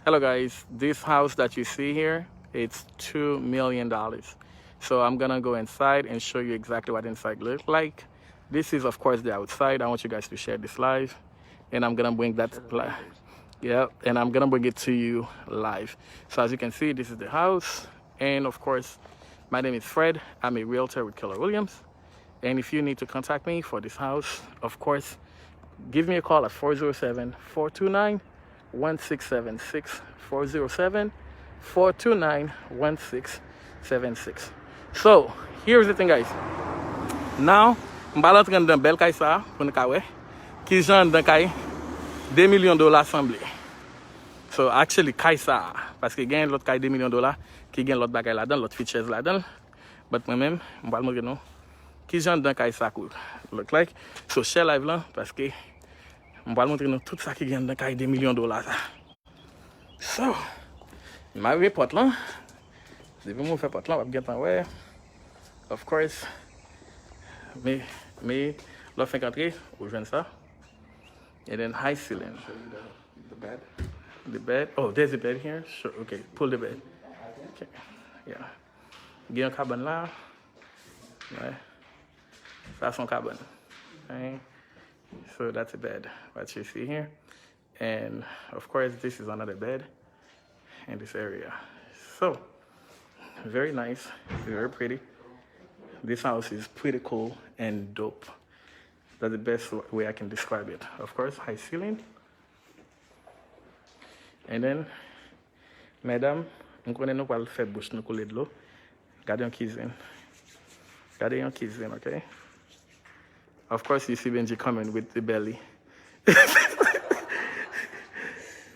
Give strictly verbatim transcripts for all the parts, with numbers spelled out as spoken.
Hello guys, this house that you see here, it's two million dollars. So I'm gonna go inside and show you exactly what inside look like. This is of course the outside. I want you guys to share this live, and I'm gonna bring that li- yeah, and I'm gonna bring it to you live. So as you can see, this is the house, and of course, my name is Fred. I'm a realtor with Keller Williams. And if you need to contact me for this house, of course, give me a call at four zero seven, four two nine, one six seven six, four zero seven, four two nine, one six seven six. So, here's the thing, guys. Now, m pral antre anndan bèl kay sa a pou nou ka wè kijan anndan kay de milyon dola sanble. So, actually, kay sa a, paske gen lòt kay de milyon dola ki gen lòt bagay ladan, lòt features ladan. But mwen menm, m pral montre nou kijan anndan kay sa kou look like. So, share live lan, paske m pral montre nou tout sa ki gen anndan kay de milyon dola sa. So, m a rive pòt lan. Depi m ouvè pòt lan, w ap gentan wè. Of course. Me, me, lè w fenk antre, ou jwenn sa. And then high ceiling. Show you the, the bed. The bed. Oh, there's a bed here. Sure. Okay. Pull the bed. Okay. Yeah. Gen yon kabann la. Ouais. Sa se yon kabann. Right? So that's a bed. What you see here. And of course, this is another bed in this area. So, very nice, very pretty. This house is pretty cool and dope. That's the best way I can describe it. Of course, high ceiling. And then, medam, m konnen nou pral fè bouch nou koule dlo. Gade yon kizin. Gade yon kizin, okay? Of course, you see Benji coming with the belly.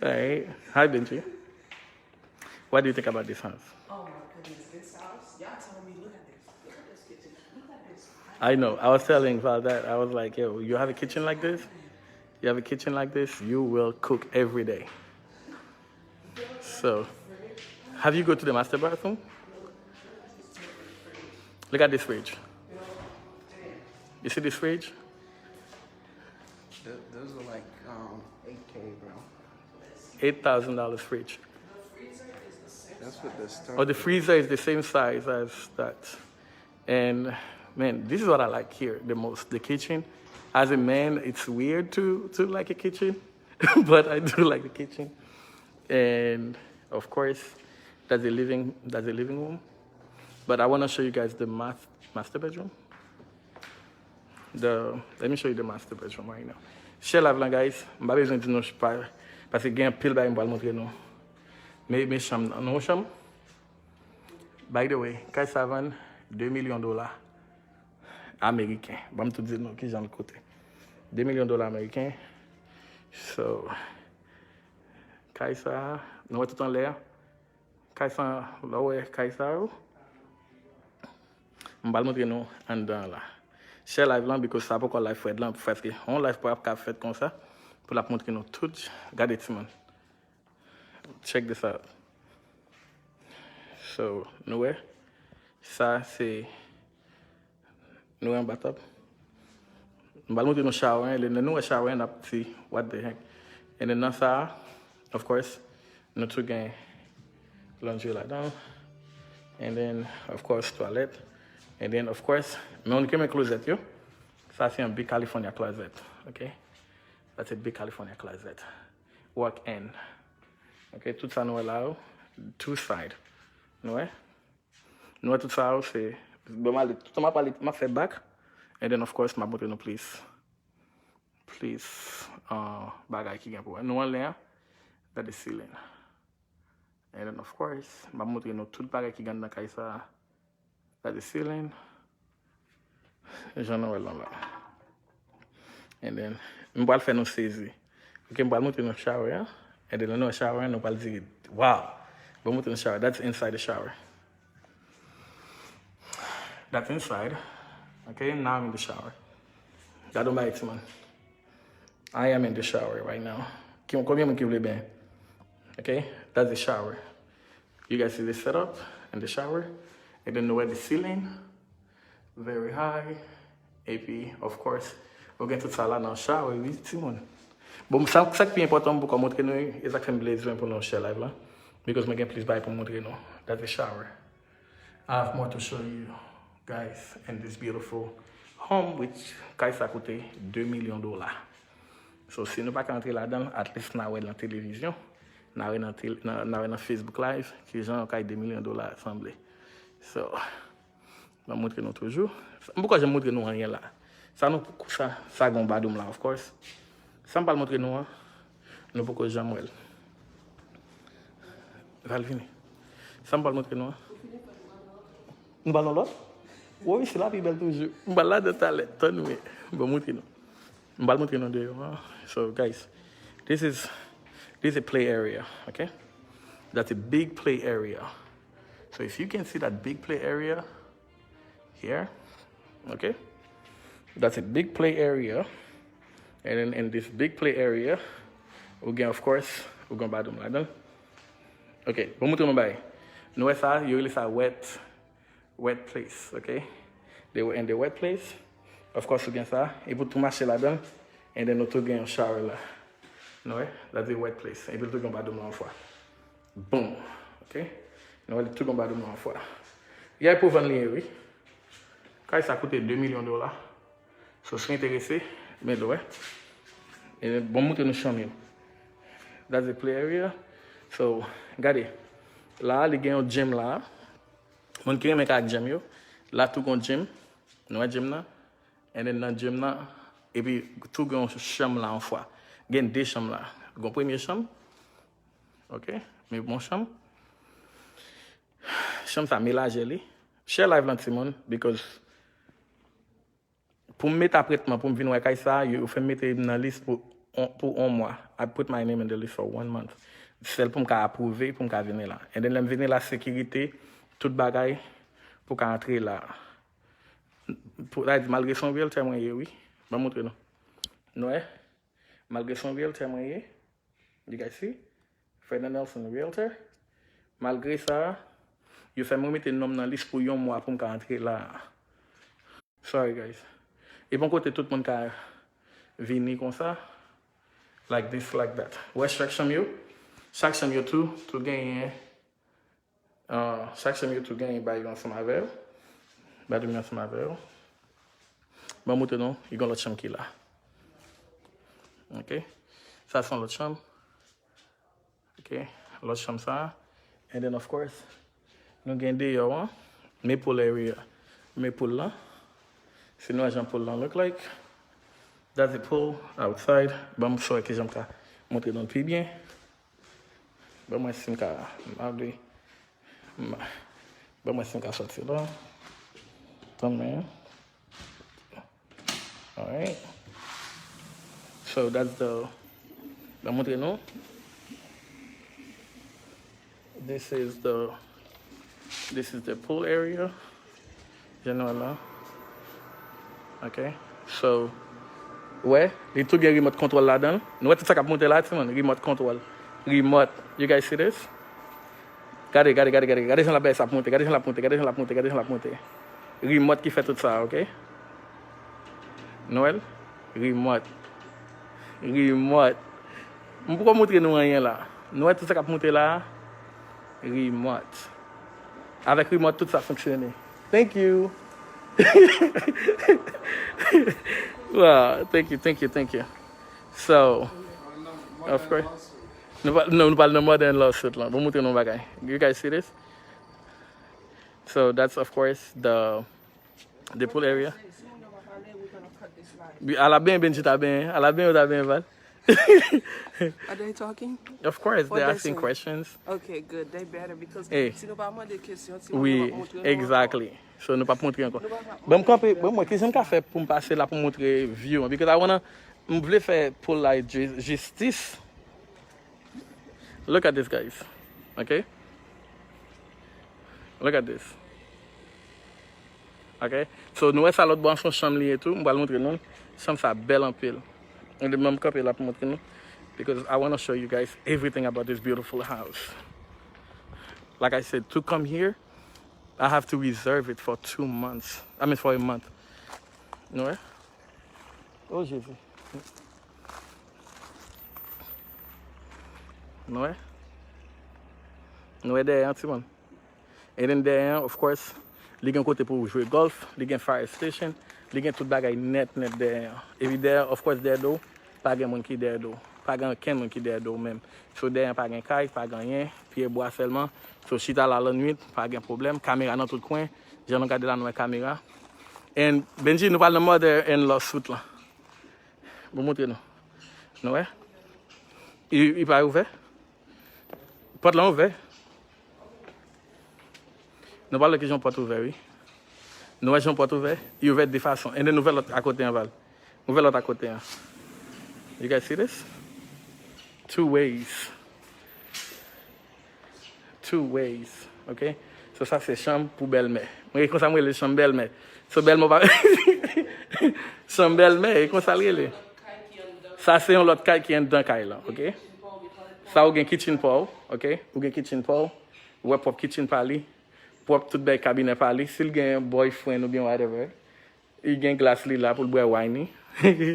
All right. Hi, Benji. What do you think about this house? Oh my goodness, this house. Y'all telling me, look at this. Look at this kitchen. Look at this. I know. I was telling Val that. I was like, yo, you have a kitchen like this? You have a kitchen like this? You will cook every day. So, have you go to the master bathroom? Look at this fridge. You see this fridge? Th- Those are like um, eight K, bro. Eight thousand dollars fridge. That's what the store. Oh, the freezer is the same size as that. And man, this is what I like here the most. The kitchen. As a man, it's weird to to like a kitchen, but I do like the kitchen. And of course, that's the living that's the living room. But I want to show you guys the math, master bedroom. The let me show you the master bedroom right now. Share live lan, guys. M pa bezwen di nou pa paske gen anpil bagay m pral montre nou. Men men chanm nan, nou chanm. By the way, kay sa vann de milyon dola ameriken. Ban m tou di nou kijan l koute. De milyon dola ameriken. So, kay sa, nou wè tout anlè a. Kay sa, lè w wè kay sa yo, m pral montre nou anndan an la. Share live lan, because sa poko live Fred lan, paske yon live pa ka fèt konsa, pou l ap montre nou tout. Gade timoun. Check this out. So, nou wè, sa se, nou wè yon bathtub. M pral montre nou shower, and then lè nou wè shower, n ap di, what the heck. And then nan sa, of course, nou tou gen laundry ladan. And then, of course, toilet. And then, of course, men nou renmen closet yo. Sa se yon big California closet, okay? That's a big California closet. Walk in. Okay, tout sa nou wè la yo, two side. Nou wè? Nou wè tout sa yo, se, bon, m ale, tout sa m ap pale, m ap fè back. And then, of course, m ap montre nou plis, plis, uh, bagay ki gen pou wè. Nou anlè a, gade ceiling. And then, of course, m ap montre nou tout bagay ki gen nan kay sa a. Gade ceiling. Jan nou wè l lan la. And then, m pral fè nou sezi. Ok, m pral montre nou shower an. And then, lè nou wè shower an, nou pral di, wow! Bon, montre nou shower. That's inside the shower. That's inside. Okay, now I'm in the shower. Gade yon bagay, timoun. I am in the shower right now. Ki, konbyen moun ki vle benyen? Okay, that's the shower. You guys see the setup in the shower? And then nou wè the ceiling, very high. Epi, of course, ou gen tout sa la nan shower, wi, timoun. Bon, sa, sa k pi enpòtan, m poko montre nou, e sa k fè m bezwen pou nou share live la. Because mwen gen plis bagay pou m montre nou. That's the shower. I have more to show you guys in this beautiful home, which kay sa koute de milyon dola. So, si nou pa ka antre ladan l, at least n a wè nan televizyon, n a wè nan, tel, nan, n a wè nan Facebook Live, ki jan yon kay de milyon dola sanble. So, m ap montre nou toujou. M poko janm montre nou anyen la. Sa nou, sa, sa gon badoum la, of course. Sa m pral montre nou an, nou poko janm wè l. Val vini. Sa m pral montre nou an. Nou pral nan lòt? Wi, wi, sila pi bèl toujou. M pral ladan talè. Tann wi. Bon, montre nou. M pral montre nou deyò an. So, guys, this is, this is a play area, okay? That's a big play area. So if you can see that big play area here, okay? That's a big play area. And then in this big play area, ou gen, of course, ou gen badoum ladan. Ok, bon, montre nou bagay. Nou wè sa, yo rele sa wet, wet place, ok? They were in the wet place. Of course, ou gen sa. Epi w tou mache ladan, and then nou tou gen yon shower la. Nou wè? That's the wet place. Epi l tou gen yon badoum la yon fwa. Boom. Ok? Nou wè li tou gen yon badoum la yon fwa. Yay pou vann li ye, wi. Kay sa koute de milyon dola. So, si w enterese, men l wè. E bon, montre nou chanm yo. That's the play area. So, gade. La, li gen yon gym la. Moun ki renmen kay ak gym yo. La, tou gon gym. Nou wè gym nan? And then nan gym nan. Epi, tou gen yon chanm la yon fwa. Gen de chanm la. Gon premye chanm. Ok? Men bon chanm. Chanm sa melaje li. Share live lan timoun, because pou m met apwentman pou m vin wè kay sa, yo fè m mete m nan lis pou on, pou on mwa. I put my name in the list for one month. Sèl pou m ka apwouve, pou m ka vini la. And then lè m vini la, sekirite, tout bagay, pou ka antre la. Pou, sa di, malgre se yon realtor mwen ye, wi. Ban m montre nou. Nou wè? Malgre se yon realtor mwen ye. You guys see? Ferdinand Nelson, realtor. Malgre sa, yo fè m remete non m nan lis pou yon mwa pou m ka antre la. Sorry, guys. E bon kote tout moun ka vini konsa. Like this, like that. Wè chak chanm yo. Chak chanm yo tou, tou genyen. Ah, chak chanm yo tou genyen bay yo ansanm avè yo. Bay yo ansanm avè yo. Ban m montre nou, li gen lòt chanm ki la. Ok. Sa se yon lòt chanm. Ok. Lòt chanm sa. And then, of course, nou gen deyò an. Men pool area. Men pool lan. Si nou wè jan pool lan look like. That's the pool outside. Ban m sou ki jan m ka montre nou pi byen. Ban mwen si m ka, m ap di, m, ban mwen si m ka sòti la. Tann men. Alright. So that's the, ban m montre nou. This is the, this is the pool area. Jan nou wè la. Ok. So, wè, li tou gen remote control ladan l. Nou wè tout sa k ap monte la, timoun? Remote control. Remote. You guys see this? Gade, gade, gade, gade. Gade jan la bay sa ap monte, gade jan l ap monte, gade jan l ap monte, gade jan l ap monte. Remote ki fè tout sa, ok? Nou wè l? Remote. Remote. M poko montre nou anyen la. Nou wè tout sa k ap monte la? Remote. Avèk remote, tout sa fonksyone. Thank you. Wow, thank you, thank you, thank you. So, of course. Nou pa, nou, nou pral nan modern lawsuit lan. Bon, montre nou bagay. You guys see this? So, that's, of course, the, the pool area. Ala ben, Benji ta ben, ala ben, yo ta ben, Val. Are they talking? Of course, they're asking questions. Okay, good. They better because si nou pa mande kesyon, si nou pa montre nou ankò. Exactly. So, nou pa montre ankò. Ban m kanpe, ban mwen, kijan m ka fè pou m pase la pou m montre view an? Because I wanna, m vle fè pool la ju-, jistis. Look at this, guys. Okay? Look at this. Ok? So, nou wè sa lòt bò an, se yon chanm li ye tou. M pral montre nou l. Chanm sa bèl anpil. E demen m kanpe la pou montre nou. Because I wanna show you guys everything about this beautiful house. Like I said, to come here, I have to reserve it for two months. I mean, for a month. Nou wè? Oh, Jezi. Nou wè? Nou wè dèyè an, timoun? And then dèyè an, of course, li gen kote pou w jwe gòlf, li gen fire station, li gen tout bagay nèt, nèt dèyè an. Epi dèyè, of course, dèyè do w, pa gen moun ki dèyè do w. Pa gen okenn moun ki dèyè do w menm. So dèyè an pa gen kay, pa gen anyen, pye bwa sèlman. So chita la lannwit, pa gen pwoblèm. Kamera nan tout kwen. Jan nou gade la, nou wè kamera. And Benji, nou pral nan mother-in-law suite lan. Bon, montre nou. Nou wè? Li, li pa ouvè? Pòt lan ouvè. Nou pral wè kijan pòt ouvè, wi. Nou wè jan pòt ouvè? Li ouvè de fason. And then nou fè lòt akote an, Val. Nou fè lòt akote an. You guys see this? Two ways. Two ways. Ok? So sa se chanm pou bèlmè. Mwen, e konsa mwen rele chanm bèlmè. So bèlmè pa chanm bèlmè, e konsa l rele. Sa se yon lòt kay ki anndan kay lan, ok? Sa ou gen kitchen pa w, ok? Ou gen kitchen pa w, ou wè pwòp kitchen pa li, pwòp tout bèy kabinè pa li. Si l gen boyfriend oubyen whatever, li gen glas li la pou l bwè wine li.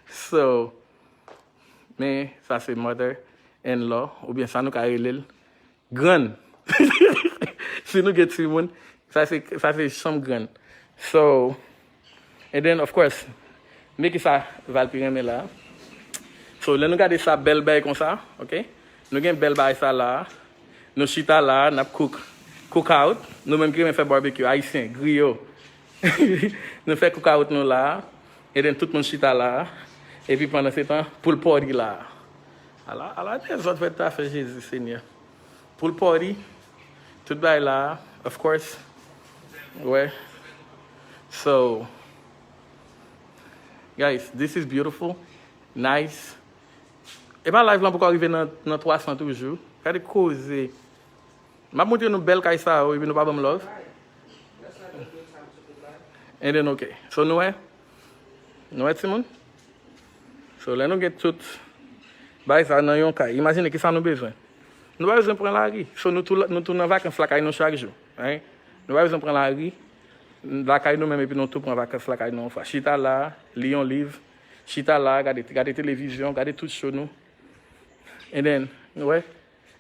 So, men sa se mother-in-law, oubyen sa nou ka rele l grann. Si nou gen timoun, sa se, sa se chanm grann. So, and then, of course, men ki sa Val pi renmen la. So, lè nou gade sa bèl bay konsa, ok? Nou gen bèl bay sa la. Nou chita la, n ap cook. Cook out. Nou menm ki renmen fè barbecue, ayisyen, griyo. Nou fè cook out nou la. And then tout moun chita la. Epi pandan se tan, pool party la. Ala, ala dezòd fèt ta fè, Jezi Senyè. Pool party, tout bay la, of course. Wè. So, guys, this is beautiful, nice. E pa live lan poko rive nan, nan twa san toujou. Gade koze. M ap montre nou bèl kay sa yo, epi nou pa ban m love. And then, ok. So, nou wè? Nou wè, timoun? So, lè nou gen tout bay sa nan yon kay, imajine ki sa nou bezwen. Nou pa bezwen pran lari. So, nou tou, nou tou nan vakans lakay nou chak jou. Right? Nou pa bezwen pran lari. Lakay nou menm, epi nou tou pran vakans lakay nou yon fwa. Chita la, li yon liv. Chita la, gade, gade televizyon, gade tout show nou. And then, nou wè?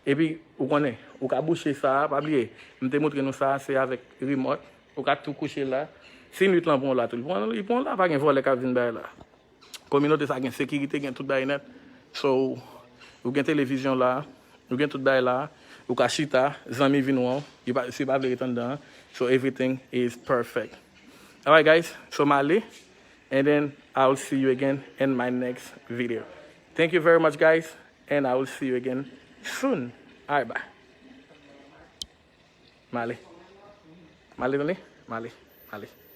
Epi, ou konnen, ou ka bouche sa, pa bliye, m te montre nou sa, se avèk remote. Ou ka tou kouche la. Si nwit lan pran w la tou, li pran, li pran w la, pa gen vòlè k ap vin bay la. Kominote sa gen sekirite, gen tout bay nèt. So, ou gen televizyon la, ou gen tout bay la, ou ka chita, zanmi vin wè w, yo pa, si yo pa vle ret anndan an. So, everything is perfect. Alright, guys, so m ale, and then I will see you again in my next video. Thank you very much, guys, and I will see you again soon. Alright, bye. M ale. M ale, tande? M ale. M ale.